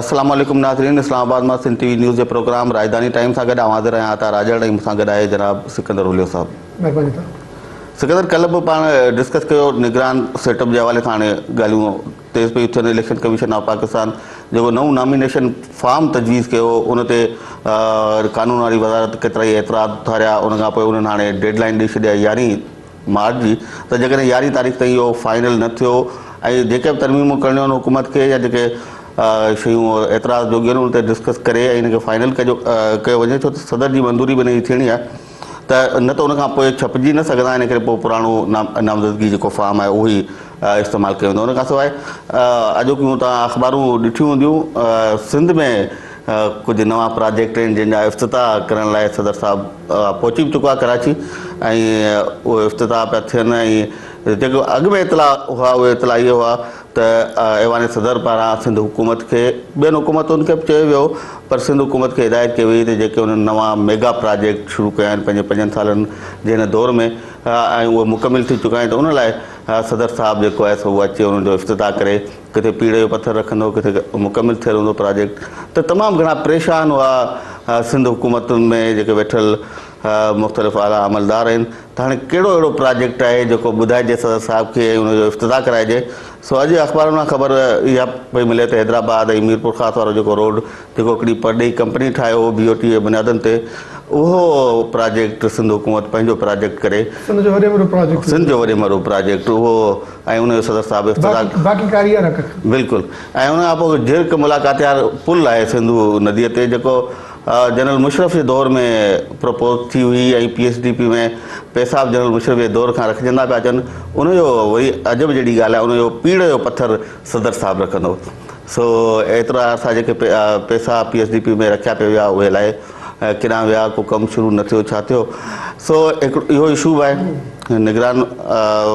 السلام عليڪم ناظرين اسلام آباد مان سنڌ ٽي وي نيوز جي پروگرام راڄڌاني ٽائيم سان گڏ آئون حاضر آهيان عطا راڄڙ ۽ مون سان گڏ آهي جناب سڪندر هوليو صاحب. مهرباني عطا. سڪندر ڪلهه به پاڻ ڊسڪس ڪيو نگران سيٽ اپ جي حوالي سان هاڻي ڳالهيون تيز پيون ٿين اليڪشن ڪميشن آف پاڪستان جيڪو نئون نامينيشن فارم تجويز ڪيو ان تي قانون واري وزارت ڪيترائي اعتراض اٿاريا ان کان پوء انهن هاڻي ڊيڊ لائين ڏئي ڇڏي آهي يارهين مارچ جي ته جيڪڏهن يارهين تاريخ تائين اهو فائنل نه ٿيو ۽ جيڪي به ترميمون ڪرڻيون آهن حڪومت کي يا جيڪي شيون اعتراض جوڳيون آهن ان تي ڊسڪس ڪري ۽ ان کي فائنل ڪجو ڪيو وڃي ڇو ته صدر جي منظوري به ان جي ٿيڻي آهي ته نه ته ان کان پوء ڇپجي نه سگهندا ان ڪري پوء پراڻو نامزدگي جيڪو فارم آهي اهو ئي استعمال ڪيو ويندو ان کان سواء اڄوڪيون توهان اخبارون ڏٺيون هونديون سنڌ ۾ ڪجهه نوان پراجيڪٽ آهن جن جا افتتاح ڪرڻ لاء صدر صاحب پهچي به چڪو آهي ڪراچي ۽ اهي افتتاح پيا ٿين ۽ جيڪو اڳ ۾ اطلاع هئا اهي اطلاع اهي هئا ته ايوان صدر پاران سنڌ حڪومت کي ٻين حڪومتن کي به چيو ويو پر سنڌ حڪومت کي هدايت ڪئي وئي ته جيڪي انهن نوان ميگا پراجيڪٽ شروع ڪيا آهن پنهنجي پنجن سالن جي هن دور ۾ ۽ اهي مڪمل ٿي چڪا آهن ته ان لاء صدر صاحب جيڪو آهي سو اهو اچي انهن جو افتتاح ڪري ڪٿي پيڙهه جو پٿر رکندو ڪٿي مڪمل ٿيل هوندو پراجيڪٽ ته تمام گهڻا پريشان هئا سنڌ حڪومتن ۾ جيڪي ويٺل مختلف اعليٰ عملدار آهن ته هاڻي ڪهڙو اهڙو پراجيڪٽ آهي جيڪو ٻڌائجي صدر صاحب کي ۽ ان جو افتتاح ڪرائجي سو اڄ اخبارن مان خبر اها پئي ملي ته حيدرآباد ۽ ميرپورخاص وارو جيڪو روڊ جيڪو هڪڙي پرڏيهي ڪمپني ٺاهيو هو بي او ٽي جي بنيادن تي اهو پراجيڪٽ سنڌ حڪومت پنهنجو پراجيڪٽ ڪري سنڌ جو وڏي ۾ وڏو پراجيڪٽ سنڌ جو وڏي ۾ وڏو پراجيڪٽ اهو ۽ ان جو صدر صاحب افتتاح باقي ڪاري يا رڪ بلڪل ۽ ان کان پوء جھرڪ ملاڪاتيار پل آهي سنڌو نديء تي جيڪو جنرل مشرف جي دور ۾ پروپوز ٿي هئي ۽ پي ايس ڊي پي ۾ پئسا به جنرل مشرف جي دور کان رکجندا پيا اچن ان جو وري عجب جهڙي ڳالهه آهي ان جو پيڙهه جو پٿر صدر صاحب رکندو سو ايترا عرصا جيڪي پئسا پي ايس ڊي پي ۾ رکيا پئي ويا اهي الائي ڪيڏانهن ويا ڪو ڪم شروع نه ٿيو ڇا ٿيو سو هڪڙو اهو اشو به آهي نگران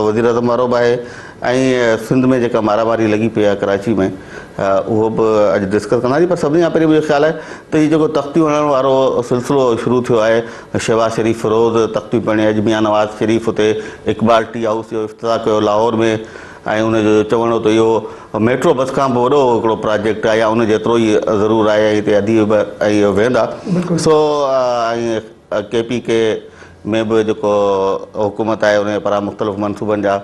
وزيراعظم وارو به آهي ۽ سنڌ ۾ جيڪا مارا ماري لڳي پئي آهي ڪراچي ۾ اهو به اڄ ڊسڪس ڪنداسين پر سڀني کان پهرين منهنجو خيال آهي ته هي جيڪو تختيون هڻڻ وارو سلسلو شروع ٿيو آهي شهباز شريف روز تختيون پڻي اڄ ميان نواز شريف اتي اقبال ٽي هائوس جو افتتاح ڪيو لاهور ۾ ۽ ان جو چوڻ هو ته اهو ميٽرو بس کان به وڏو هڪڙو پراجيڪٽ آهي يا ان جيترو ئي ضرور آهي ۽ هتي اديب ۽ اهو ويهندا سو ۽ ڪي پي ڪي ۾ به جيڪو حڪومت آهي ان جي پاران مختلف منصوبن جا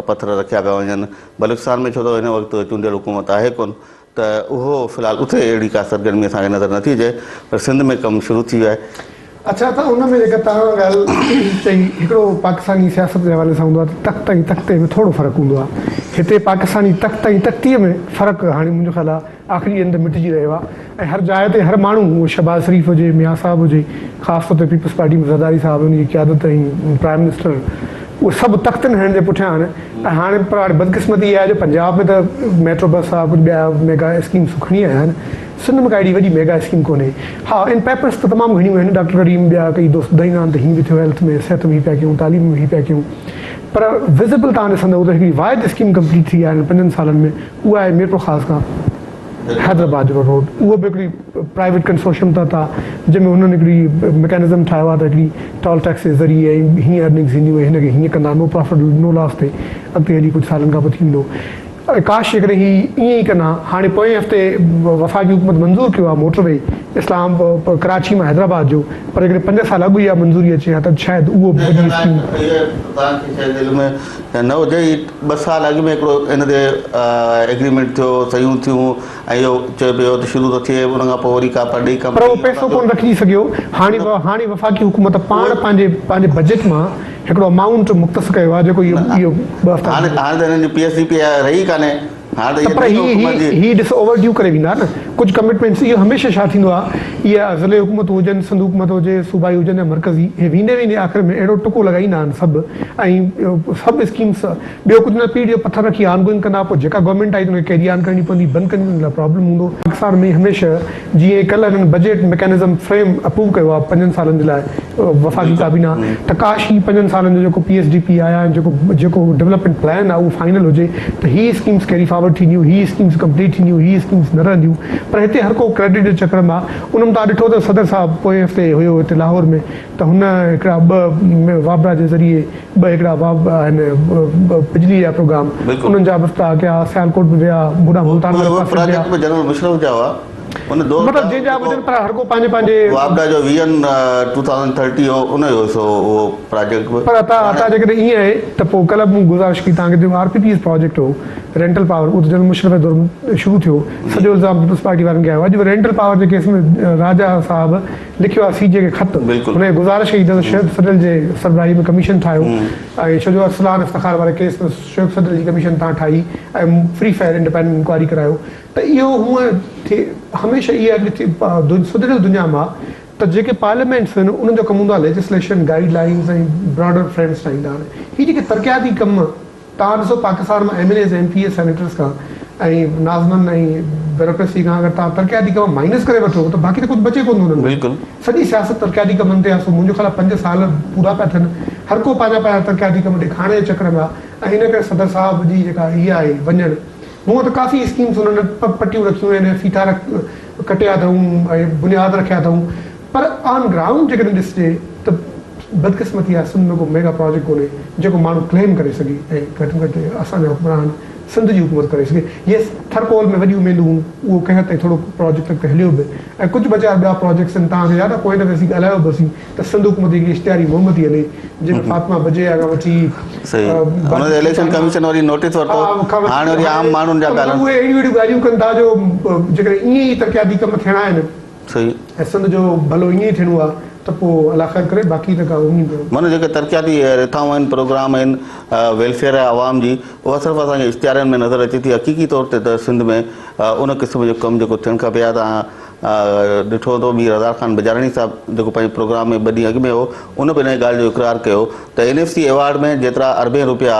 پٿر رکيا پيا وڃن بلوچستان ۾ ڇو ته هن وقت چونڊيل حڪومت آهي ڪونه ته اهو في الحال اتي اهڙي ڪا سرگرمي اسان کي نظر نٿي اچي پر سنڌ ۾ ڪم شروع ٿي ويو آهي. اڇا ته ان ۾ جيڪا توهان ڳالهه چئي هڪڙو پاڪستاني سياست جي حوالي سان هوندو آهي ته تخت ۽ تختي ۾ ٿورو فرق هوندو آهي هتي پاڪستاني تخت ۽ تختي ۾ فرق هاڻي منهنجو خيال آهي آخري ڏينهن ته مٽجي رهيو آهي ۽ هر جاء تي هر ماڻهو اهو شهباز شريف هجي، ميان صاحب هجي، خاص طور تي پيپلز پارٽي ۾ زرداري صاحب ۽ ان جي قيادت ۽ پرائم منسٽر اهي سڀ تختن هڻڻ جي پٺيان آهن ۽ هاڻي پر هاڻي بدقسمتي اها آهي جو پنجاب ۾ ته ميٽرو بس آهي ڪجهه ٻيا ميگا اسڪيمس کڻي آيا آهن سنڌ ۾ ڪا اهڙي وڏي ميگا اسڪيم ڪونهي ها ان پيپرس ته تمام گهڻيون آهن ڊاڪٽر ڪريم ٻيا ڪئي دوست ٻڌائيندا آهن ته هيئن به ٿيو هيلٿ ۾ صحت ۾ هي پيا ڪيون تعليم ۾ هي پيا ڪيون پر وزبل توهان ڏسندؤ ته هڪڙي واحد اسڪيم ڪمپليٽ ٿي آهي هنن پنجن سالن ۾ اها آهي ميرپورخاص کان حيدرآباد جو روڊ اهو به هڪڙي پرائيويٽ ڪنسورشيم تحت آهي جنهن ۾ هنن هڪڙي ميڪانزم ٺاهيو آهي ته هڪڙي ٽول ٽيڪس جي ذريعي ۽ هيئن ارننگز اينديون ۽ هن کي هيئن ڪندا نو پرافٽ نو لاس تي اڳتي هلي ڪجهه سالن کان پوء ٿي ويندو ۽ ڪاش جيڪڏهن هي ائين ئي ڪن ها هاڻي پوئين هفتي وفاقي حڪومت منظور ڪيو آهي موٽر وي اسلام ڪراچي مان حيدرآباد جو پر جيڪڏهن پنج سال اڳ اها منظوري اچي ها ته شايد اهو به وڏي اسڪيم توهان کي شايد علم نه هجي هي ٻه سال اڳ ۾ هڪڙو ان تي ايگريمينٽ ٿيو صحيحون ٿيون ۽ اهو چيو پيو ته شروع ٿو ٿئي ان کان پوء وري ڪا پرڏيهي پر اهو ڪمپني پئسو ڪونه رکجي سگهيو هاڻي هاڻي وفاقي حڪومت پاڻ پنهنجي پنهنجي بجيٽ مان هڪڙو امائونٽ مختص ڪيو آهي جيڪو اهو اهو ٻه هفتا هاڻي هاڻي ته هنن جي پي ايس ڊي پي رهي ڪانهي هاڻي ته ته اها پر نئين هي حڪومت هي جي هي ڏس اوور ڊيو ڪري ويندا نه ڪجهه ڪمٽمينٽس اهو هميشه ڇا ٿيندو آهي اها ضلعي حڪومتون هجن سنڌ حڪومت هجي صوبائي هجن يا مرڪزي هي ويندي ويندي آخر ۾ اهڙو ٽڪو لڳائيندا آهن سڀ ۽ سڀ اسڪيمس ٻيو ڪجهه نه پيڙهه جو پٿر رکي آن گوئنگ ڪندا پوء جيڪا گورنمينٽ آئي ته ان کي ڪيري آن ڪرڻي پوندي بند ڪرڻي پوندي ان لاء پرابلم هوندو. پاڪستان ۾ هميشه جيئن ڪلهه هنن بجيٽ ميڪانزم فريم اپروو ڪيو آهي پنجن سالن جي لاء وفاقي ڪابينا ته ڪاش هي پنجن سالن جو جيڪو پي ايس ڊي پي آهي يا جيڪو جيڪو ڊولپمينٽ پلان آهي اهو فائنل هجي ته هي اسڪيمس ڪيري فارورڊ. پاور ٿينديون، هي اسڪيمز ڪمپليٽ ٿينديون، هي اسڪيمز نه رهنديون، پر هتي هر ڪو ڪريڊٽ جي چڪر ۾ آ. ان ۾ توهان ڏٺو ته صدر صاحب پوئين هفتي هيو هتي لاهور ۾ ته هن هڪڙا ٻه وابرا جي ذريعي ٻه هڪڙا واب آهن بجلي جا پروگرام انهن جا به افتتاح ڪيا، سيالڪوٽ به ويا، هوڏانهن ملتان واري پاسي به ويا. پراجيڪٽ به جنرل مشرف جا هئا ان دور مطلب جنهن جا هجن پر هر ڪو پنهنجي پنهنجي واپڊا جو ويزن 2030 هو ان جو حصو هو اهو پراجيڪٽ به. پر عطا عطا جيڪڏهن ائين آهي ته پوء ڪلهه به مون گذارش ڪئي توهان کي جو آر پي پيز پراجيڪٽ هو رينٽل پاور اهو ته جنرل مشرف جي دور ۾ شروع ٿيو سڄو الزام پيپلز پارٽي وارن کي آيو اڄ به رينٽل پاور جي ڪيس ۾ راجا صاحب لکيو آهي سي جي کي خط هن کي گذارش ڪئي اٿس شعيب سڊل جي سربراهي ۾ ڪميشن ٺاهيو ۽ ڇو جو ارسلان افتخار واري ڪيس ۾ شعيب سڊل جي ڪميشن تان ٺاهي ۽ فري فيئر انڊيپينڊنٽ انڪوائري ڪرايو ته اهو هونء ٿئي هميشه اها هڪڙي سڌريل دنيا مان ته جيڪي پارليامينٽس آهن انهن جو ڪم هوندو آهي ليجسليشن گائيڊ لائينز ۽ براڊر فريمز ٺاهيندا آهن هي جيڪي ترقياتي ڪم توهان ڏسو پاڪستان مان M N As M P As senators کان ۽ ناظمن ۽ بيوروڪريسي کان اگر توهان ترقياتي ڪم مائنس ڪري وٺو ته باقي ته ڪجهه بچي ڪونه ٿو انهن وٽ. سڄي سياست ترقياتي ڪمن تي آهي سو منهنجو خيال آهي پنج سال پورا پيا ٿين هر ڪو پنهنجا پنهنجا ترقياتي ڪم ڏيکارڻ جي چڪر ۾ آهي ۽ ان ڪري صدر صاحب جي جيڪا هي آهي وڃڻ هونء ته ڪافي اسڪيمس انهن پٽيون رکيون آهن ڦيٿا ڪٽيا اٿئون ۽ بنياد رکيا اٿئون پر آن گرائونڊ جيڪڏهن ڏسجي ته بدقسمتي آهي سنڌ ۾ ڪو ميگا پراجيڪٽ ڪونهي جيڪو ماڻهو ڪليم ڪري سگهي ۽ گهٽ ۾ گهٽ اسان جا حڪمران سنڌ جي حڪومت ڪري سگهي. يس ٿر ڪول ۾ وڏيون اميدون هيون اهو ڪنهن حد تائين ٿورو پراجيڪٽ اڳتي هليو به ۽ ڪجهه ٻه چار ٻيا پراجيڪٽس آهن توهان کي ياد آهي پوئين دفعي اسين ڳالهايو به هوسين ته سنڌ حڪومت جي هڪڙي اشتهاري مهم ٿي هلي جنهن ۾ فاطمه بجيا کان وٺي صحيح ان تي اليڪشن ڪميشن وري نوٽيس ورتو هاڻي وري عام ماڻهن جا پيا هلن. اهي اهڙيون اهڙيون ڳالهيون ڪن ٿا جو جيڪڏهن ائين ئي ترقياتي ڪم ٿيڻا آهن صحيح. ۽ سنڌ جو ڀلو ائين ئي ٿيڻو آ ته پوء الله خير ڪري باقي ته ڪا اميد. معنيٰ جيڪي ترقياتي رٿائون آهن پروگرام آهن ويلفيئر آهي عوام جي اها صرف اسان کي اشتهارن ۾ نظر اچي ٿي حقيقي طور تي ته سنڌ ۾ ان قسم جو ڪم جيڪو ٿيڻ کپي ها توهان ڏٺو هوندو مير هزار خان بجاراڻي صاحب جيڪو پنهنجي پروگرام ۾ ٻه ڏينهن اڳ ۾ هو ان به ان ڳالهه جو اقرار ڪيو ته اين ايف سي ايوارڊ ۾ جيترا اربين روپيا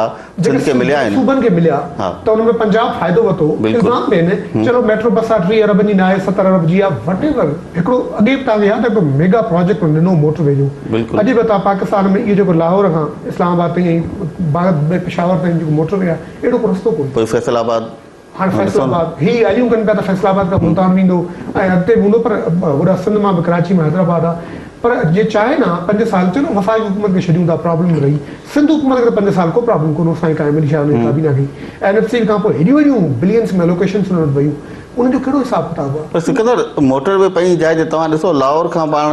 سنڌ کي مليا آهن. صوبن کي مليا ته ان ۾ پنجاب فائدو ورتو الزام به آهن چلو ميٽرو بس آ 30 اربن جي ناهي 70 ارب جي آ وٽ ايور هڪڙو اڳي به توهان کي ياد آهي هڪڙو ميگا پراجيڪٽ هن ڏنو موٽر وي جو اڄ به توهان پاڪستان ۾ اهو جيڪو لاهور کان اسلام آباد تائين ۽ بعد ۾ پشاور تائين جيڪو موٽر وي آهي اهڙو ڪو رستو ڪونهي. پوء فيصل آباد هاڻ فيصل آباد هي ڳالهيون ڪن پيا ته فيصل آباد کان ملتان ويندو ۽ اڳتي به هوندو پر هوڏانهن سنڌ مان به ڪراچي مان حيدرآباد آ پر جي چاهين ها پنج سال چلو وفاقي حڪومت کي ڇڏيون ٿا پرابلم نه رهي سنڌ حڪومت کي ته پنج سال ڪو پرابلم ڪونه هو سائين قائم علي شاهه ان جي ڪابينا کي اين ايف سي کان پوء هيڏيون هيڏيون بلينس ۾ الوڪيشنس انهن وٽ ويون انهن جو ڪهڙو حساب ڪتاب آ. پر سڪندر موٽر وي پنهنجي جاء تي توهان ڏسو لاهور کان پاڻ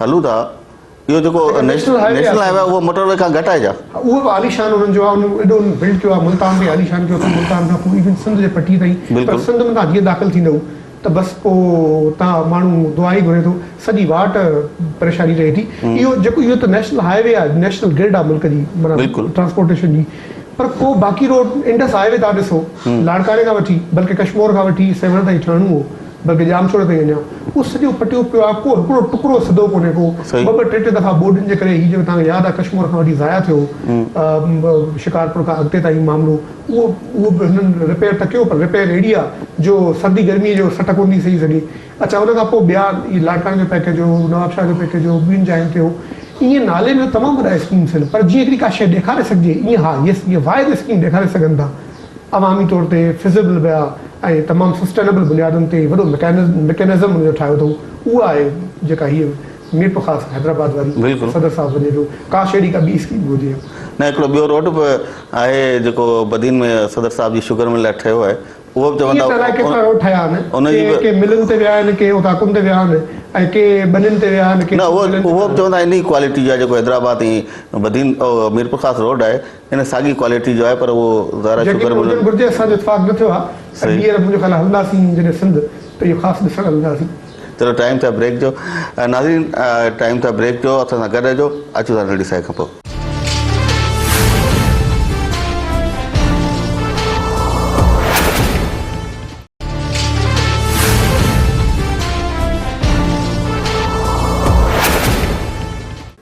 هلون ٿا اهو جيڪو نيشنل هاء وي آهي اهو موٽر وي کان گهٽ آهي ڇا؟ اهو به عاليشان انهن جو آهي انهن ايڏو بلڊ ڪيو آهي ملتان تائين عاليشان ڪيو اٿن ملتان کان پوء ايون سنڌ جي پٽي تائين پر سنڌ ۾ توهان جيئن داخل ٿيندؤ ته بس پوء تان ماڻهو دعا ئي گهري ٿو سڄي واٽ پريشاني رهي ٿي اهو جيڪو اهو ته نيشنل هاء وي آهي نيشنل گرڊ آهي ملڪ جي معنيٰ ٽرانسپورٽيشن جي پر ڪو باقي روڊ انڊس هاء وي توهان ڏسو لاڙڪاڻي کان وٺي بلڪه ڪشمور کان وٺي سيوهڻ تائين ٺهڻو هو بلڪه ڄامشوري تائين اڃا اهو سڄو پٽيو پيو آهي، ڪو هڪڙو ٽڪرو سڌو ڪونهي ڪو، ٻه ٻه ٽي ٽي دفعا ٻوڏن جي ڪري هي جيڪو توهان کي ياد آهي ڪشمور کان وٺي ضايع ٿيو هو شڪارپور کان اڳتي تائين معاملو اهو اهو به هنن رپيئر ته ڪيو پر رپيئر اهڙي آهي جو سردي گرمي جو سٽ ڪونه ٿي سهي سگهي. اڇا ان کان پوء ٻيا اهي لاڙڪاڻي جو پيڪيج هو، نوابشاهه جو پيڪيج هو، ٻين جاين تي هو ائين نالي ۾ تمام وڏا اسڪيمس آهن پر جيئن هڪڙي ڪا شيء ڏيکاري سگهجي ائين ها يس اهي واحد اسڪيم ڏيکاري سگهن ٿا. عوامي طور تي فزيبل به آ ۽ تمام سسٽينبل بنيادن تي وڏو مڪينزم ان جو ٺاهيو اٿئون اها آهي جيڪا هيء ميرپورخاص حيدرآباد واري صدر صاحب وڃي پيو ڪاش اهڙي ڪا ٻي اسڪيم به هجي ها. نه هڪڙو ٻيو روڊ به آهي جيڪو بدين ۾ صدر صاحب جي شگر مل لاء ٺهيو آهي اهو به چون ٿا ائين ته الائي ڪيترا روڊ ٺهيا آهن ڪي ڪي ملن تي ويا آهن ڪي اوطاقن تي ويا آهن ۽ ڪي ٻنين تي ويا آهن ڪي نه اهو اهو به چون ٿا انهي ڪوالٽي جو آهي جيڪو حيدرآباد ۽ بدين ميرپورخاص روڊ آهي ان ساڳي ڪوالٽي جو آهي پر اهو ظاهر آهي شگر ملن. جيڪي هجڻ گهرجي اسان جو اتفاق نه ٿيو آهي ۽ ٻيهر منهنجو خيال آهي هلنداسين جڏهن سنڌ ته اهو خاص ڏسڻ هلنداسين. چلو ٽائيم ٿيو آهي بريڪ جو ناظرين ٽائيم ٿيو آهي بريڪ جو اسان سان گڏ رهجو اچون ٿا ننڍي ساهي کان پوء.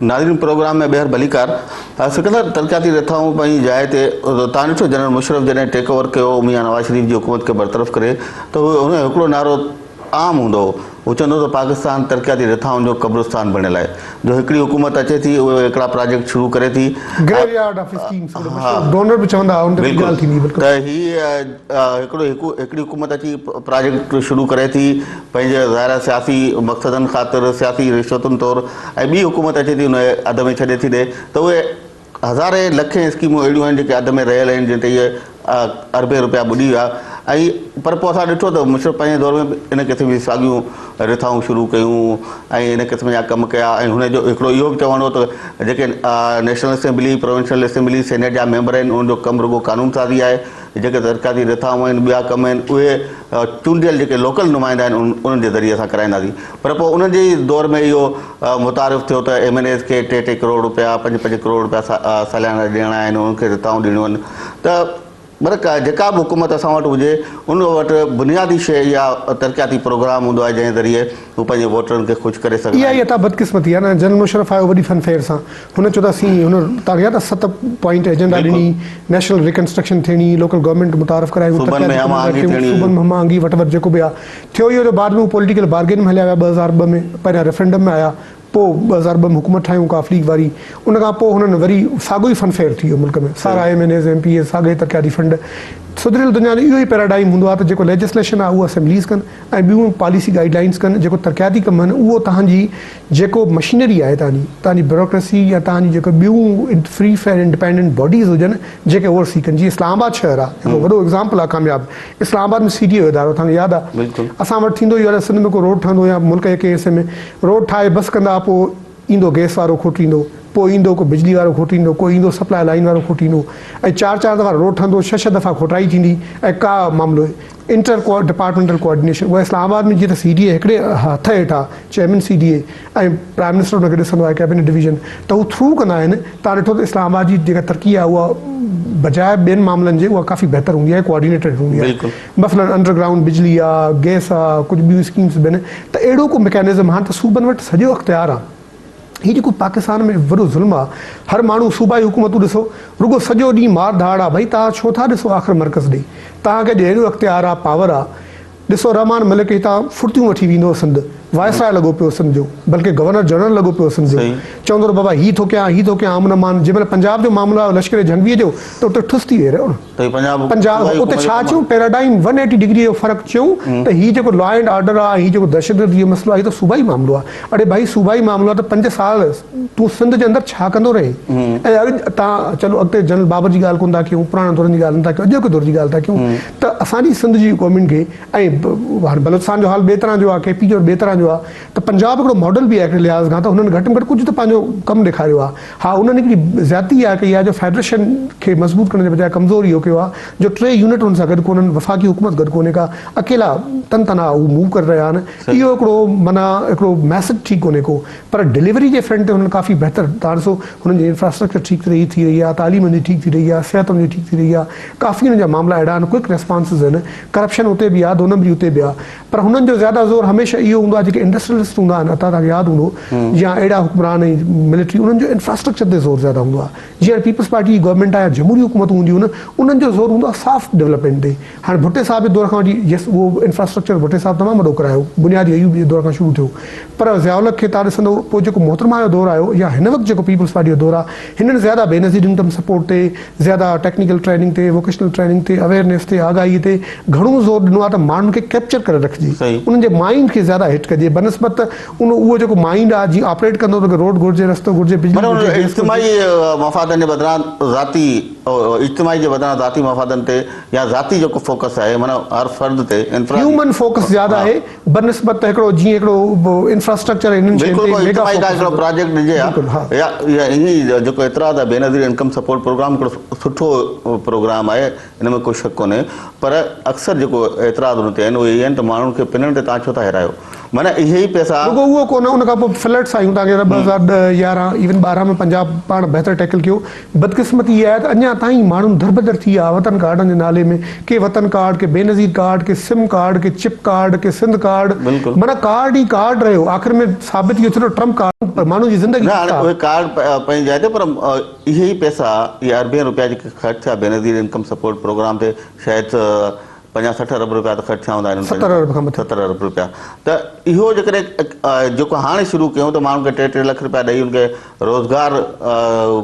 ناظرين پروگرام ۾ ٻيهر ڀليڪار سڪندر ترقياتي رٿائون پنهنجي جاء تي تان ڏٺو جنرل مشرف جڏهن ٽيڪ اوور ڪيو ميان نواز شريف جي حڪومت کي برطرف ڪري ته هن هڪڙو نعرو عام هوندو هو. هو چوندو هو ته پاڪستان ترقياتي رٿائن جو قبرستان بڻيل آهي جو هڪڙي حڪومت اچي ٿي اهي هڪڙا پراجيڪٽ شروع ڪري ٿي گريو يارڊ آف اسڪيمس هڪڙو مشهور ڊونر به چوندا هئا ان تي به ڳالهه ٿيندي بلڪل ته هي هڪڙو هڪڙي حڪومت اچي پراجيڪٽ شروع ڪري ٿي پنهنجي ظاهر آهي سياسي مقصدن خاطر سياسي رشوتن طور ۽ ٻي حڪومت اچي ٿي ان کي اڌ ۾ ڇڏي ٿي ڏي ته اهي هزارين لکين اسڪيمون اهڙيون آهن جيڪي اڌ ۾ رهيل آهن جن تي اهي اربين روپيا ٻڏي ويا ۽ پر پوء اسان ڏٺو ته مشرف پنهنجي دور ۾ به ان قسم جون ساڳيون رٿائون شروع ڪيون ۽ ان قسم جا ڪم ڪيا ۽ هن جو هڪڙو اهو به چوڻ هو ته جيڪي national assembly, provincial assembly, senate جا ميمبر آهن انهن جو ڪم رڳو قانون سازي آهي جيڪي ترقياتي رٿائون آهن ٻيا ڪم آهن اهي چونڊيل جيڪي لوڪل نمائندا آهن انهن جي ذريعي اسان ڪرائينداسين پر پوء انهن جي ئي دور ۾ اهو متعارف ٿيو ته ايم اين ايز کي ٽي ٽي ڪروڙ روپيا پنج پنج ڪروڙ روپيا ساليانا ڏيڻا آهن انهن کي رٿائون ڏيڻيون آهن ته پر جيڪا به حڪومت اسان وٽ هجي ان وٽ بنيادي شيء اها ترقياتي پروگرام هوندو آهي جنهن ذريعي هو پنهنجي ووٽرن کي خوش ڪري سگهندا اها ئي آهن. عطا بدقسمتي آهي نه جنرل مشرف آيو وڏي فن فيئر سان هن چيو ته اسين هن توهان کي ياد آهي ست پوائنٽ ايجنڊا ڏني نيشنل ريڪنسٽرڪشن ٿيڻي لوڪل گورنمينٽ متعارف ڪرايون صوبن ۾ ترقياتي هم ڪم آهنگي ٿيون ٿيڻي. صوبن ۾ هم آهنگي وٽ وٽ جيڪو به آهي ٿيو اهو جو بعد ۾ هو پوليٽيڪل بارگين ۾ هليا ويا 2002 ۾ پهريان ريفرنڊم ۾ آيا پوء 2002 ۾ حڪومت ٺاهيون قاف ليگ واري ان کان پوء هنن وري ساڳيو ئي فن فيئر ٿي ويو ملڪ ۾ سارا M N As M P As ساڳئي ترقياتي فنڊ سڌريل دنيا جو اهو ئي پيراڊائم هوندو آهي ته جيڪو ليجسليشن آهي اهو اسيمبليز ڪن ۽ ٻيون پاليسي گائيڊ لائينز ڪن جيڪو ترقياتي ڪم آهن اهو تهان جي جيڪو مشينري آهي تهان جي تهان جي بيوروڪريسي يا تهان جي جيڪو ٻيون فري فيئر انڊيپينڊنٽ باڊيز هجن جيڪي اوور سي ڪن جيئن اسلام آباد شهر آهي هڪڙو وڏو ايگزامپل آهي ڪامياب اسلام آباد ۾ سي ڊي اي جو ادارو تهان کي ياد آهي اسان وٽ ٿيندو اهو آهي سنڌ ۾ ڪو روڊ ٺهندو يا ملڪ جي ڪنهن حصي ۾ روڊ ٺاهي بس ڪندا پوء ايندو گئس وارو کوٽيندو، پوء ايندو ڪو بجلي وارو کوٽيندو، ڪو ايندو سپلاء لائين وارو کوٽيندو ۽ چار چار دفعا روڊ ٺهندو، ڇهه ڇهه دفعا کوٽائي ٿيندي ۽ ڪا معاملو انٽر ڊپارٽمينٽل ڪوآرڊينيشن اها اسلام آباد ۾ جيئن ته سي ڊي اي هڪڙي هٿ هيٺ آهي chairman C D A ۽ prime minister ان کي ڏسندو آهي ڪيبينيٽ ڊويزن ته هو ٿرو ڪندا آهن تان ڏٺو ته اسلام آباد جي جيڪا ترقي آهي اها بجاء ٻين معاملن جي اها ڪافي بهتر هوندي آهي ڪوآرڊينيٽيڊ هوندي آهي مثلاً انڊر گرائونڊ بجلي آ، گئس آ، ڪجهه ٻيون اسڪيمز به آهن ته اهڙو ڪو ميڪانزم هاڻ ته صوبن وٽ سڄو اختيار آ. هي جيڪو پاڪستان ۾ وڏو ظلم آ، هر ماڻهو صوبائي حڪومتون ڏسو رڳو سڄو ڏينهن مار ڌاڙ آ، ڀئي توهان ڇو ٿا ڏسو آخر مرڪز ڏي، توهان کي اڄ اهڙو اختيار آ، پاور آ، ڏسو رحمان ملڪ هتان ڦڙتيون وٺي ويندو هو سنڌ وائسراء لڳو پيو سنڌ جو بلڪه گورنر جنرل لڳو پيو سنڌ جو چوندو رهيو بابا هي ٿو ڪيان هي ٿو ڪيان امن امان جنهن مهل پنجاب جو معاملو آيو لشڪر جهنگويء جو ته اتي ٺس ٿي ويهي رهيو نه. ته پنجاب پنجاب اتي ڇا چيون پيراڊائم ون ايٽي ڊگري جو فرق چيون ته هي جيڪو لا اينڊ آرڊر آ هي جيڪو دهشتگردي جو مسئلو آ هي ته صوبائي معاملو آ اڙي ڀائي صوبائي معاملو آ ته پنج سال تون سنڌ جي اندر ڇا ڪندو رهين ۽ اڄ تان چلو اڳتي جنرل بابر جي ڳالهه ڪون ٿا ڪيون پراڻن دورن جي ڳالهه نه ٿا ڪيون اڄوڪي دور جي ڳالهه ٿا ڪيون ته اسان جي سنڌ جي گورنمينٽ کي ۽ هاڻي بلوچستان جو حال ٻئي طرح جو آ ڪي پي جو ٻئي طرح جو آ ته پنجاب هڪڙو ماڊل به آ هڪڙي لحاظ کان ته هنن گهٽ ۾ گهٽ ڪجهه ته پنهنجو ڪم ڏيکاريو آ ها انهن هڪڙي زيادتي اها ڪئي آهي جو فيڊريشن کي مضبوط ڪرڻ جي بجاء ڪمزور اهو ڪيو آهي جو ٽي يونٽ انهن سان گڏ ڪونهن وفاقي حڪومت گڏ ڪونهي ڪا اڪيلا تن تنها هو موو ڪري رهيا آهن اهو هڪڙو معنيٰ هڪڙو ميسج ٺيڪ ڪونهي ڪو پر ڊليوري جي فرنٽ تي هنن ڪافي بهتر تان ڏسو هنن جي انفراسٽرڪچر ٺيڪ ٿي رهي ٿي رهي آهي تعليم هنن جي ٺيڪ ٿي رهي آهي صحت هنن جي ٺيڪ ٿي رهي آهي ڪافي هنن جا معاملا اهڙا آهن ڪوئڪ ريسپانسز آهن ڪرپشن اتي به آهي دو نمبري اتي به آهي پر هنن جو زياده زور هميشه اهو هوندو آهي جيڪي انڊسٽريلسٽ هوندا آهن عطا توهان کي ياد هوندو يا اهڙا حڪمران ۽ ملٽري انهن جو انفراسٽرڪچر تي زور زياده هوندو آهي جيئن هاڻي پيپلز پارٽي جي گورنمينٽ آهي يا جمهوري حڪومتون هونديون آهن انهن جو زور هوندو آهي سافٽ ڊولپمينٽ تي هاڻي ڀٽي صاحب جي دور کان وٺي يس اهو انفراسٽرڪچر ڀٽي صاحب تمام وڏو ڪرايو بنيادي ايوب جي دور کان شروع ٿيو پر ضياء الحق کي توهان ڏسندو پوء جيڪو محترمه جو دور آيو يا هن وقت جيڪو پيپلز پارٽي جو دور آهي هنن زياده بينظير انڪم سپورٽ تي زياده ٽيڪنيڪل ٽريننگ تي، ووڪيشنل ٽريننگ تي، اويئرنيس تي، آگاهي تي گهڻو زور ڏنو آهي ته ماڻهن کي ڪيپچر ڪري رکجي، انهن جي مائينڊ کي زياده هٽ ڪجي بنسبت ته ان اهو جيڪو مائينڊ آهي جيئن آپريٽ ڪندو ته روڊ گهرجي، رستو گهرجي، بجلي معنيٰ گهرجي، گئس گهرجي. اجتماعي مفادن جي بدران ذاتي اجتماعي جي بدران ذاتي مفادن تي يا ذاتي جيڪو فوڪس آهي معنيٰ هر فرد تي انفرادي هيومن فوڪس زياده آهي بنسبت ته هڪڙو جيئن هڪڙو انفراسٽرڪچر انهن شين بلڪل تي ڪو ميگا اجتماعي ڪا فوڪس هڪڙو هوندو پراجيڪٽ ڏجي ها بلڪل ها. يا يا ائين ئي جيڪو اعتراض آهي بينظير انڪم سپورٽ پروگرام هڪڙو سٺو پروگرام آهي ان ۾ ڪو شڪ ڪونهي پر اڪثر جيڪو اعتراض ان تي آهن اهي اهي آهن ته ماڻهن کي پنڻ تي توهان ڇو ٿا هيرايو معنيٰ اهي ئي پئسا رڳو اهو ڪونه ان کان پوء فلڊس آيون توهان کي 2010 11 ايون 12 ۾ پنجاب پاڻ بهتر ٽيڪل ڪيو بدقسمتي اها آهي ته اڃا تائين ماڻهن دربدر ٿي ويا وطن ڪارڊن جي نالي ۾ ڪي وطن ڪارڊ ڪي بينظير ڪارڊ ڪي سم ڪارڊ ڪي چپ ڪارڊ ڪي سنڌ ڪارڊ معنيٰ ڪارڊ ئي ڪارڊ رهيو آخر ۾ ثابت اهو ٿيو ته ٽرمپ ڪارڊ پر ماڻهن جي زندگي نه هاڻي اهي ڪارڊ پنهنجي جاء تي پر اهي ئي پئسا اهي اربين روپيا جيڪي خرچ ٿيا بينظير انڪم سپورٽ پروگرام تي شايد 50 60 ارب رپيا ته خرچ ٿيا هوندا انهن 70 ارب کان مٿي. 70 ارب رپيا ته اهو جيڪڏهن جيڪو هاڻي شروع ڪيون ته ماڻهن کي ٽي ٽي لک رپيا ڏئي ان کي روزگار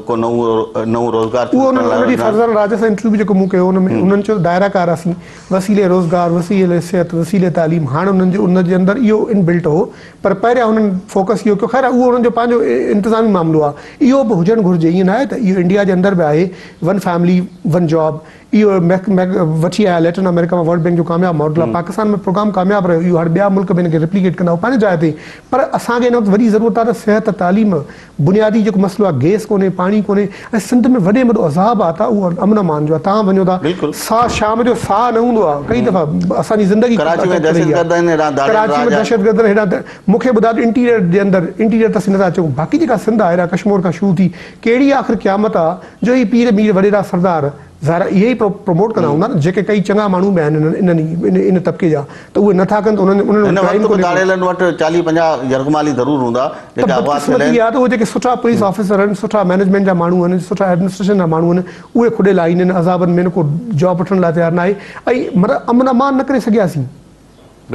ڪو نئون نئون روزگار اهو شروع ڪرڻ انهن لاء آلريڊي وڃڻا. فرزانه راجا سان انٽرويو به جيڪو مون ڪيو ان ۾ انهن چيو ته دائره ڪار اسين وسيلي روزگار وسيلي صحت وسيلي تعليم هاڻ انهن جي ان جي اندر اهو ان بلٽ هو پر پهريان هنن فوڪس اهو ڪيو خير اهو انهن جو پنهنجو انتظامي معاملو آهي اهو به هجڻ گهرجي ائين ناهي ته اهو انڊيا جي اندر به آهي ون فيملي ون جاب اهو ميڪ ميڪ وٺي آيا ليٽن آمريڪا مان ورلڊ بينڪ جو ڪامياب ماڊل آهي پاڪستان ۾ پروگرام ڪامياب رهيو اهو هاڻي ٻيا ملڪ به ان کي ريپليڪيٽ ڪندا اهو پنهنجي جاء تي پر اسان کي هن وقت وڏي ضرورت آهي ته صحت تعليم بنيادي جيڪو مسئلو آهي گيس ڪونهي پاڻي ڪونهي ۽ سنڌ ۾ وڏي ۾ وڏو عذاب آهي ته اهو امن امان جو آهي تهان وڃو ٿا ساهه شام جو ساهه نه هوندو آهي ڪئي دفعا اسان جي زندگي ڪراچي ۾ دهشتگرد آهن هيڏانهن ڌاڙيل ڪراچي ۾ دهشتگرد آهن هيڏانهن مون کي ٻڌايو ته انٽيريئر جي اندر انٽيريئر ته اسين نٿا اچون باقي جيڪا سنڌ آهي هيڏانهن ڪشمور کان شروع ٿي ڪهڙي آخر قيامت آهي جو هي پير مير وڏيرا سردار ظاهر آهي اهي ئي پروموٽ ڪندا هوندا نه جيڪي ڪئي چڱا ماڻهو به آهن انهن انهن ان طبقي جا ته اهي نٿا ڪن ته انهن انهن وٽ هن ڪرائيم وقت به ڪونهي ڪو. ڌاڙيلن وٽ چاليهه 50 يرغمالي ضرور هوندا ته جيڪي اغوا ٿيل بدقسمتي آهن. اها ته اهي جيڪي سٺا پوليس آفيسر آهن سٺا مئنيجمينٽ جا ماڻهو آهن سٺا ايڊمنسٽريشن جا ماڻهو آهن اهي کڏي لاهين آهن عذابن ۾ ڪو جاب وٺڻ لاء تيار ناهي ۽ مطلب امن امان نه ڪري سگهياسين.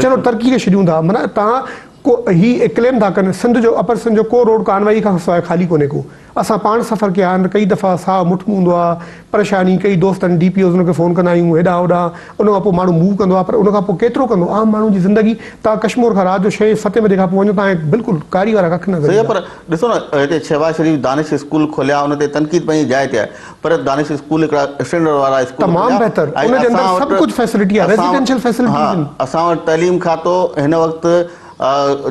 چلو ترقي کي ڇڏيون ٿا معنيٰ توهان ڪو هي ڪليم ٿا ڪن سنڌ جو اپر سنڌ جو ڪو روڊ ڪانوائي کان سواء خالي ڪونهي ڪو اسان پاڻ سفر ڪيا آهن ڪئي دفعا ساهه مٺ ۾ هوندو آهي پريشاني ڪئي دوستن ڊي پي اوز ان کي فون ڪندا آهيون هيڏانهن هوڏانهن ان کان پوء ماڻهو موو ڪندو آهي پر ان کان پوء ڪيترو ڪندو عام ماڻهو جي زندگي توهان ڪشمور کان رات جو ڇهين ستين بجي کان پوء وڃو توهان کي بلڪل ڪاري وارا ڪک نظر صحيح ايندا. پر ڏسو نه هتي شهباز شريف دانش اسڪول کوليا ان تي تنقيد پنهنجي جاء تي آهي پر دانش اسڪول هڪڙا اسٽينڊرڊ وارا اسڪول تمام بهتر ان جي اندر سڀ ڪجهه فيسلٽي آهي ريزيڊنشل فيسلٽيز آهن. اسان وٽ تعليم کاتو هن وقت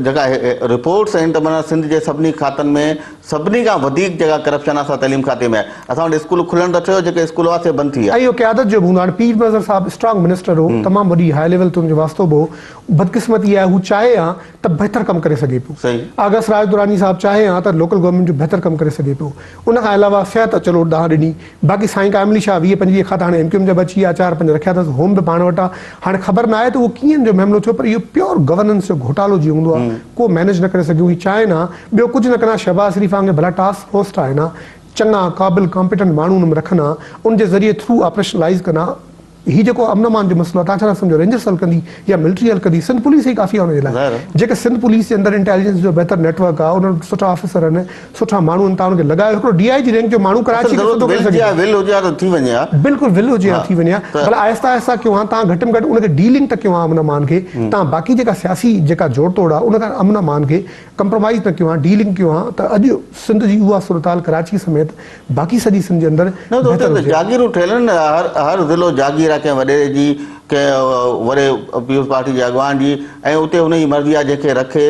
جيڪا رپورٽس آهن ته معنيٰ سنڌ جي سڀني کاتن ۾ سڀني کان وڌيڪ جيڪا ڪرپشن آهي سا تعليم کاتي ۾ آهي اسان وٽ اسڪول کلڻ ته ٺهيو جيڪي اسڪول هئا سي بند ٿي ويا. ۽ اهو قيادت جو به هوندو آهي هاڻي پير مظهر صاحب اسٽرانگ منسٽر هو تمام وڏي هاء ليول تي ان جو واسطو به هو بدقسمتي آهي هو چاهي ها ته بهتر ڪم ڪري سگهي پيو. آغا سراج دراني صاحب چاهي ها ته لوڪل گورنمينٽ جو بهتر ڪم ڪري سگهي پيو. ان کان علاوه صحت چلو ڏانهن ڏني. باقي سائين قائم علي شاهه 20 25 کاتا هاڻي ايم ڪيو ايم جا به اچي ويا، چار پنج رکيا اٿس، هوم به پاڻ وٽ آ. هاڻي خبر ناهي ته اهو ڪيئن جو معاملو ٿيو پر اهو پيور گورننس جو گهوٽالو جيئن هوندو آ، ڪو مينيج نه ڪري سگهيو. هي چاهين ها ٻيو ڪجهه نه ڪن ها شهباز شريف وانگي ڀلا ٽاسڪ فورس ٺاهين ها، چڱا قابل ڪامپيٽنٽ ماڻهو ان ۾ رکن ها، ان جي ذريعي ٿرو آپريشنلائيز ڪن ها. هي جيڪو امن امان جو مسئلو آهي توهان ڇا ٿا سمجهو رينجرس حل ڪندي يا ملٽري حل ڪندي سنڌ پوليس ئي ڪافي آهي ان جي لاء جيڪي سنڌ پوليس جي اندر انٽيليجنس جو بهتر نيٽ ورڪ آهي انهن وٽ سٺا آفيسر آهن سٺا ماڻهو آهن توهان ان کي لڳايو هڪڙو ڊي I جي رينڪ جو ماڻهو ڪراچي کي سڌو ڪري سگهي ٿو ول هجي ها ته ٿي وڃي ها بلڪل ول هجي ها ٿي وڃي ها ڀلا آهسته آهسته ڪيو ها توهان گهٽ ۾ گهٽ ان کي ڊي لنڪ ته ڪيو ها امن امان کي توهان باقي جيڪا سياسي جيڪا جوڙ توڙ آهي ان کان امن امان کي ڪمپرومائيز نه ڪيو ها ڊي لنڪ ڪيو ها ته اڄ سنڌ جي اها صورتحال ڪراچي سميت باقي سڄي سنڌ جي اندر نه ته اتي بهتر ته هجي ها. جاگيرون ٺهيل آهن نه هر هر ضلعو جاگير آهي ڪنهن وڏيري جي ڪنهن وڏي پيپلز پارٽي جي اڳواڻ جي ۽ اتي ان جي مرضي آهي جنهن کي رکي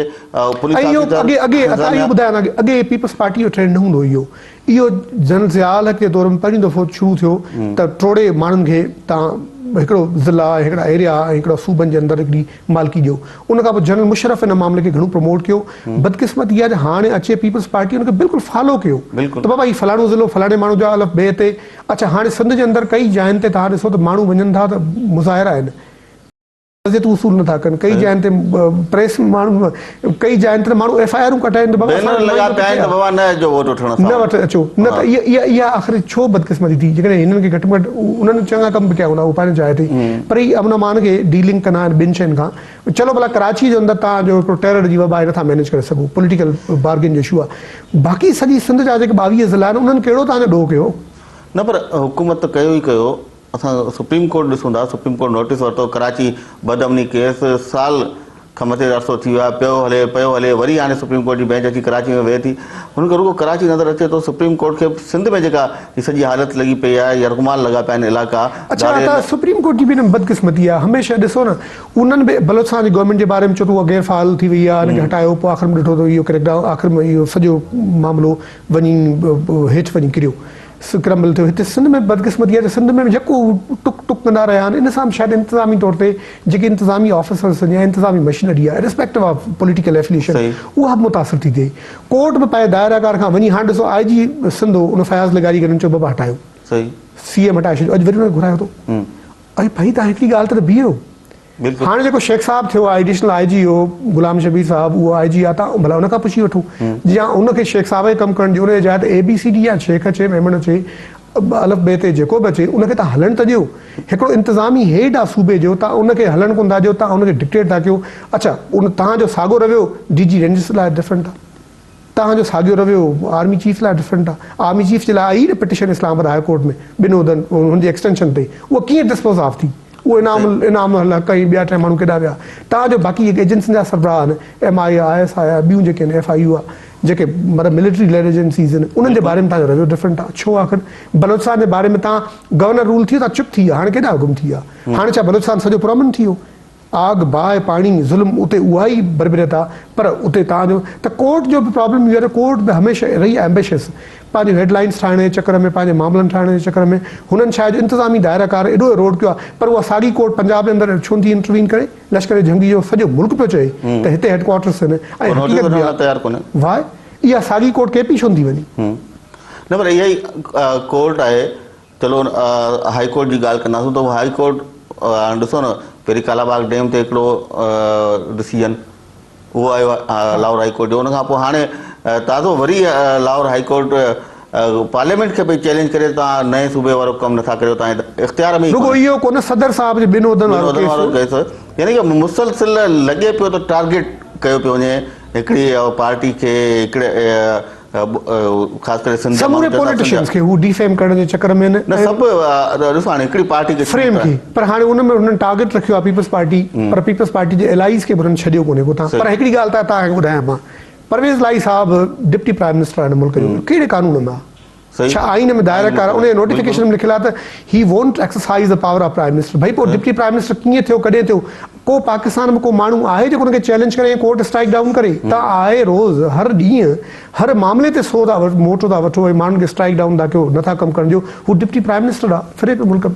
پوليس ۽ اهو آفيسر اڳي اڳي عطا اهو انتظاميا ٻڌايان اڳي اڳي پيپلز پارٽي جو ٽرينڊ نه هوندو هو اهو اهو جنرل ضياء الحق جي دور ۾ پهريون دفعو شروع ٿيو ته ٽوڙي ماڻهن کي تان هڪڙو ضلع ۽ هڪڙا ايريا ۽ هڪڙا صوبن جي اندر هڪڙي مالڪي ڏيو. ان کان پوء جنرل مشرف ان معاملي کي گهڻو پروموٽ ڪيو. بدقسمتي اها جو هاڻي اچي پيپلز پارٽي ان کي بلڪل فالو ڪيو ته بابا هي فلاڻو ضلعو فلاڻي ماڻهو جو آهي الف بي تي. اڇا هاڻي سنڌ جي اندر ڪئي جاين تي توهان ڏسو ته ماڻهو وڃن ٿا ته مظاهرا آهن. تعزيتون وصول نه ٿا ڪن. ڪئي جاين تي پريس ماڻهو ڪئي جاين تي ته ماڻهو ايف I آرون ڪٽائين ته بابا اسان بينر جو لڳا نمائندو پيا ڪٿي آهن ته آهي. بابا نه اچجو ووٽ وٺڻ اسان نه وٽ. وٺ اچو نه ته اها اها اها آخر ڇو بدقسمتي ٿي جيڪڏهن هنن کي گهٽ ۾ گهٽ انهن چڱا ڪم به ڪيا هوندا اهو پنهنجي جاء تي پر هي امن امان کي ڊيلنگ ڪندا آهن ٻن شين کان چلو ڀلا ڪراچي جو اندر توهان جو هڪڙو ٽيرر جي وبا آهي نٿا مينيج ڪري سگهو پوليٽيڪل بارگين جو اشو آهي باقي سڄي سنڌ جا جيڪي 22 ضلع آهن انهن ڪهڙو توهان جو ڏوهه ڪيو. نه پر حڪومت ته ڪيو ئي ڪيو اسان سپريم ڪورٽ ڏسون ٿا سپريم ڪورٽ نوٽيس ورتو ڪراچي بدامني ڪيس سال کان مٿي عرصو ٿي ويو آهي پيو هلي پيو هلي وري هاڻي سپريم ڪورٽ جي بينچ اچي ڪراچي ۾ ويهي ٿي هن کي رڳو ڪراچي نظر اچي ٿو سپريم ڪورٽ کي سنڌ ۾ جيڪا هي سڄي حالت لڳي پئي آهي يرغمال لڳا پيا آهن علائقا اڇا ته سپريم ڪورٽ جي به ان ۾ بدقسمتي آهي هميشه ڏسو نه انهن به بلوچستان جي گورنمينٽ جي باري ۾ چيو ته اها غير فعال ٿي وئي آهي ان کي هٽايو پوء آخر ۾ ڏٺو ته اهو ڪريڪ ڊائون آخر ۾ اهو سڄو معاملو وڃي هيٺ وڃي ڪريو سڪرمبل ٿيو. هتي سنڌ ۾ به بدقسمتي آهي ته سنڌ ۾ به جيڪو هو ٽڪ ٽڪ ڪندا رهيا آهن ان سان به شايد انتظامي طور تي جيڪي انتظامي آفيسرس آهن يا انتظامي مشنري آهي ارسپيڪٽو آف پوليٽيڪل ايفليشن اها به متاثر ٿي ٿئي. ڪورٽ به پنهنجي دائره ڪار کان وڃي هاڻ ڏسو آء جي سنڌ هو ان فياض لغاري کي هنن چيو بابا هٽايو سي ايم هٽائي ڇڏيو اڄ وري ان کي گهرايو ٿو اڙي ڀائي تهان هڪڙي ڳالهه تي ته بيهو. هاڻي جيڪو شيخ صاحب ٿيو آهي ايڊيشنل I جي هو غلام شبير صاحب اهو آء جي آهي تان ڀلا ان کان پڇي وٺو جي ان کي شيخ صاحب کي ڪم ڪرڻ ڏيو ان جي جاء تي اي بي سي ڊي يا شيخ اچي ميمڻ اچي الف بي تي جيڪو به اچي ان کي توهان هلڻ ته ڏيو. هڪڙو انتظامي هيڊ آ صوبي جو توهان ان کي هلڻ ڪونه ٿا ڏيو توهان ان کي ڊڪٽيٽ ٿا ڪيو. اڇا ان توهان جو ساڳو رويو ڊي جي رينجرس لاء ڊفرنٽ آ. توهان جو ساڳيو رويو آرمي چيف لاء ڊفرنٽ آ. آرمي چيف جي لاء آئي نه پٽيشن اسلام آباد هاء ڪورٽ ۾ ٻن عهدن هن جي ايڪسٽينشن تي اها ڪيئن ڊسپوز آف ٿي؟ اهو انعام انعام الحق ۽ ٻيا ٽي ماڻهو ڪيڏانهن ويا؟ توهان جو باقي جيڪي ايجنسين جا سربراهه آهن ايم I آ، I S I آ، ٻيون جيڪي آهن ايف I U آ جيڪي مطلب ملٽري ليڊ ايجنسيز آهن انهن جي باري ۾ توهان جو رويو ڊفرنٽ آ ڇو آخر؟ بلوچستان جي باري ۾ توهان گورنر رول ٿي ويو توهان چپ ٿي ويا هاڻي ڪيڏانهن گم ٿي ويا؟ هاڻي ڇا بلوچستان سڄو پرامن ٿي ويو؟ آگ، باهه، پاڻي، ظلم اتي اها ئي بربريت آ پر اتي توهان جو ته ڪورٽ جو به پرابلم اهو آهي ته ڪورٽ به هميشه رهي ايمبيشس پنهنجون هيڊ لائنس ٺاهڻ جي چڪر ۾ پنهنجي معاملن ٺاهڻ جي چڪر ۾ هنن شايد انتظامي دائره ڪار ايڏو ايروڊ ڪيو آ پر اها ساڳي ڪورٽ پنجاب جي اندر ڇو نٿي انٽروين ڪري لشڪر جهنگي جو سڄو ملڪ پيو چئي ته هتي هيڊ ڪوارٽرس آهن ۽ حقيقت به آ واء اها ساڳي ڪورٽ ڪي پي ڇو نٿي وڃي. نه پر اها ئي ڪورٽ آهي چلو هائي ڪورٽ جي ڳالهه ڪنداسون ته هائي ڪورٽ هاڻي ڏسو نه پهرين ڪالا باغ ڊيم تي هڪڙو ڊسيزن اهو آيو آهي لاهور هائي ڪورٽ جو ان کان پوء هاڻي تازو وري لاهور هائي ڪورٽ پارليامينٽ کي پئي چئلينج ڪري ته نئين صوبي وارو ڪم نٿا ڪريو تان اختيار ۾ رڳو اهو ڪونه صدر صاحب جي ٻن عهدن وارو ڪيس يعني ڪه مسلسل لڳي پيو ته ٽارگيٽ ڪيو پيو وڃي هڪڙي پارٽي کي هڪڙي خاص ڪري سنڌ جا سموري ماڻهو چون ٿا سنڌ جا پوليٽيشنز کي هو ڊي فيم ڪرڻ جي چڪر ۾ آهن نه سڀ ڏسو هاڻي هڪڙي پارٽي کي فريم کي پر هاڻي ان ۾ هنن ٽارگيٽ رکيو آهي پيپلز پارٽي پر پيپلز پارٽي جي الائيز کي به هنن ڇڏيو ڪونهي ڪو تان پر هڪڙي ڳالهه ته توهان کي ٻڌايان مان پرويز الاهي صاحب ڊپٽي پرائم منسٽر آهن ملڪ جو ڪهڙي قانون ۾ آهي ڇا آئين ۾ دائره ڪار ان جي نوٽيفڪيشن ۾ لکيل آهي ته he won't exercise the power of prime minister ڀئي پوء ڊپٽي پرائم منسٽر ڪيئن ٿيو ڪڏهن ٿيو ڪو پاڪستان ۾ ڪو ماڻهو آهي جيڪو ان کي چئلينج ڪري ۽ ڪورٽ اسٽرائيڪ ڊائون ڪري ته آء روز هر ڏينهن هر معاملي تي سو ٿا موٽو ٿا وٺو ۽ ماڻهن کي اسٽرائيڪ ڊائون ٿا ڪيو نٿا ڪم ڪرڻ ڏيو هو ڊپٽي پرائم منسٽر آ ڦري پيو ملڪ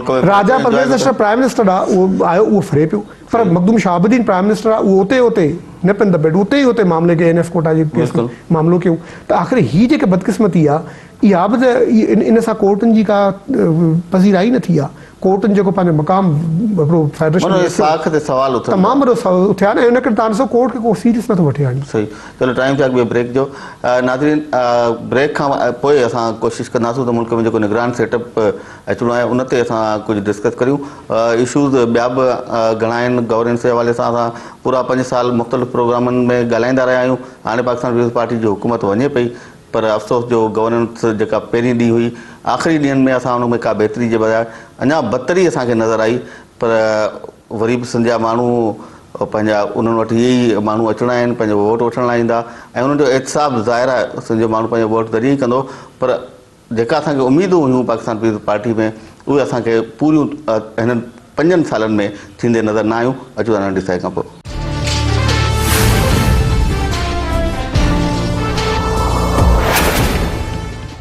۾ راجا پرويز اشرف پرائم منسٽر آ اهو آيو اهو ڦري پيو پر مخدوم شهاب الدين پرائم منسٽر آ اهو اتي اتي نپ ان the bed اتي ئي اتي معاملي کي اين ايف ڪوٽا جي ڪيس ۾ معاملو ڪيو ته آخر هي جيڪي بدقسمتي آ اها به ته ان سان ڪورٽن جي ڪا پذيرائي نه ٿي آ ڪورٽن جيڪو پنهنجو مقام هڪڙو فيڊريشن ۾ ساک تي سوال اٿن تمام وڏو سوال اٿيا آهن ۽ ان ڪري تان ڏسو ڪورٽ کي ڪو سيريس نٿو وٺي هاڻي. صحيح چلو ٽائيم ٿيو آهي ٻئي بريڪ جو ناظرين بريڪ کان پوء اسان ڪوشش ڪنداسون ته ملڪ ۾ جيڪو نگران سيٽ اپ اچڻو آهي ان تي اسان ڪجهه ڊسڪس ڪريون اشوز ٻيا به گهڻا آهن گورننس جي حوالي سان اسان پورا پنج سال مختلف پروگرامن ۾ ڳالهائيندا رهيا آهيون هاڻي پاڪستان پيپلز پارٽي جي حڪومت وڃي پئي پر افسوس جو گورننس جيڪا پهرين ڏينهن هئي آخري ڏينهن ۾ اسان ان ۾ ڪا بهتري جي بجاء اڃا بدتري اسان کي نظر آئي پر وري به سنڌ جا ماڻهو پنهنجا انهن وٽ اهي ئي ماڻهو اچڻا آهن پنهنجو ووٽ وٺڻ لاء ايندا ۽ انهن جو احتساب ظاهر آهي سنڌ جو ماڻهو پنهنجو ووٽ ذريعي ئي ڪندو پر جيڪا اسان کي اميدون هيون پاڪستان پيپلز پارٽي ۾ اهي اسان کي پوريون هنن پنجن سالن ۾ ٿيندي نظر نه آيون اچو ته ننڍي سائي کان پوء.